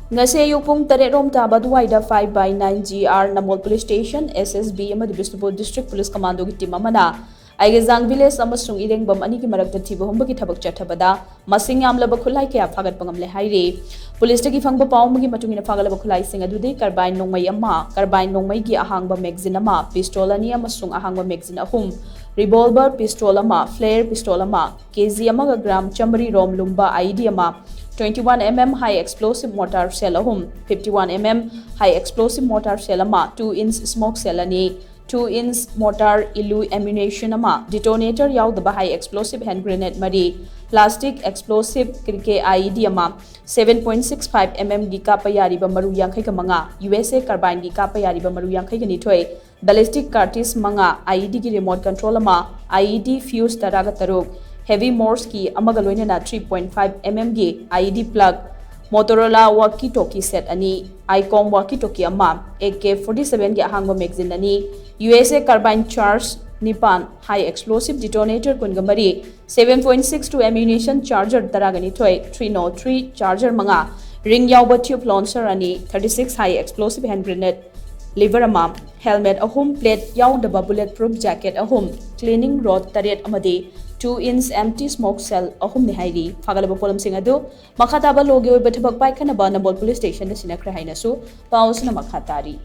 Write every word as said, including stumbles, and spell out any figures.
ꯉꯁꯤ ꯑꯌꯨꯛ ꯄꯨꯡ ꯇꯔꯦꯠ ꯔꯣꯝ ꯇꯥꯕ ꯑꯗꯨꯋꯥꯏꯗ five by nine G R Nambol Police Station, S S B ꯑꯃꯗꯤ ꯕꯤꯁꯅꯨꯄꯨꯔ District Police Commandoꯒꯤ team ꯑꯃꯅ ꯑꯩꯒꯦꯖꯥꯡ village ꯑꯃꯁꯨꯡ ꯏꯔꯦꯡꯕꯝ ꯑꯅꯤꯒꯤ ꯃꯔꯛꯇ ꯊꯤꯕ ꯍꯨꯝꯕꯒꯤ ꯊꯕꯛ ꯆꯠꯊꯕꯗ ꯃꯁꯤꯡ ꯌꯥꯝꯂꯕ ꯈꯨꯠꯂꯥꯏ ꯀꯌꯥ ꯐꯥꯒꯠꯄ ꯉꯝꯂꯦ ꯍꯥꯏꯔꯤ꯫ Policeꯇꯒꯤ ꯐꯪꯕ ꯄꯥꯎ ꯑꯃꯒꯤ ꯃꯇꯨꯡ ꯏꯟꯅ, ꯐꯥꯒꯠꯂꯕ ꯈꯨꯠꯂꯥꯏꯁꯤꯡ ꯑꯗꯨꯗꯤ carbine ꯅꯣꯡꯃꯩ ꯑꯃ, carbine ꯅꯣꯡꯃꯩꯒꯤ ꯑꯍꯥꯡꯕ magazine ꯑꯃ, pistol ꯑꯅꯤ ꯑꯃꯁꯨꯡ ꯑꯍꯥꯡꯕ magazine ꯑꯍꯨꯝ, revolver pistol ꯑꯃ, flare pistol ꯑꯃ, K G ꯑꯃꯒ gram ꯆꯥꯃꯔꯤ ꯔꯣꯝ ꯂꯨꯝꯕ I E D ꯑꯃ, twenty one M M high explosive mortar shell ꯑꯍꯨꯝ, fifty one M M high explosive mortar shell ꯑꯃ, two inch smoke shell ꯑꯅꯤ, two inch mortar illu ammunition ꯑꯃ, detonator ꯌꯥꯎꯗꯕ high explosive hand grenade ꯃꯔꯤ, plastic explosive ꯀ꯭ꯔꯤꯀꯦ I E D ꯑꯃ, seven point six five M M ꯒꯤ ꯀꯥꯞꯄ ꯌꯥꯔꯤꯕ ꯃꯔꯨ ꯌꯥꯡꯈꯩꯒ ꯃꯉꯥ, U S A carbine ꯒꯤ ꯀꯥꯞꯄ ꯌꯥꯔꯤꯕ ꯃꯔꯨ ꯌꯥꯡꯈꯩꯒ ꯅꯤꯊꯣꯏ, ballistic cartridge ꯃꯉꯥ, I E D ꯒꯤ remote control ꯑꯃ, I E D fuse ꯇꯔꯥꯒ ꯇꯔꯨꯛ, heavy Morse key ꯑꯃꯒ ꯂꯣꯏꯅꯅ three point five M M ꯒꯤ I E D plug, Motorola walkie talkie set ꯑꯅꯤ, ICOM walkie talkie ꯑꯃ, A K forty seven ꯒꯤ ꯑꯍꯥꯡꯕ magazine ꯑꯅꯤ, U S A carbine charge ꯅꯤꯄꯥꯟ, high explosive detonator ꯀꯨꯟꯒ ꯃꯔꯤ, seven point six two ammunition charger ꯇꯔꯥꯒ ꯅꯤꯊꯣꯏ, three nought three charger ꯃꯉꯥ, ring ꯌꯥꯎꯕ tube launcher ꯑꯅꯤ, thirty six high explosive hand grenade lever ꯑꯃ, helmet ꯑꯍꯨꯝ, plate ꯌꯥꯎꯗꯕ bullet proof jacket ꯑꯍꯨꯝ, cleaning rod ꯇꯔꯦꯠ ꯑꯃꯗꯤ two inch empty smoke shell ꯑꯍꯨꯝꯅꯤ ꯍꯥꯏꯔꯤ꯫ ꯐꯥꯒꯠꯂꯕ ꯄꯣꯠꯂꯝꯁꯤꯡ ꯑꯗꯨ ꯃꯈꯥ ꯇꯥꯕ ꯂꯣꯒꯤ ꯑꯣꯏꯕ ꯊꯕꯛ ꯄꯥꯏꯈꯠꯅꯕ ꯅꯝꯕꯣꯜ police stationꯗ ꯁꯤꯟꯅꯈ꯭ꯔꯦ ꯍꯥꯏꯅꯁꯨ ꯄꯥꯎꯁꯤꯅ ꯃꯈꯥ ꯇꯥꯔꯤ꯫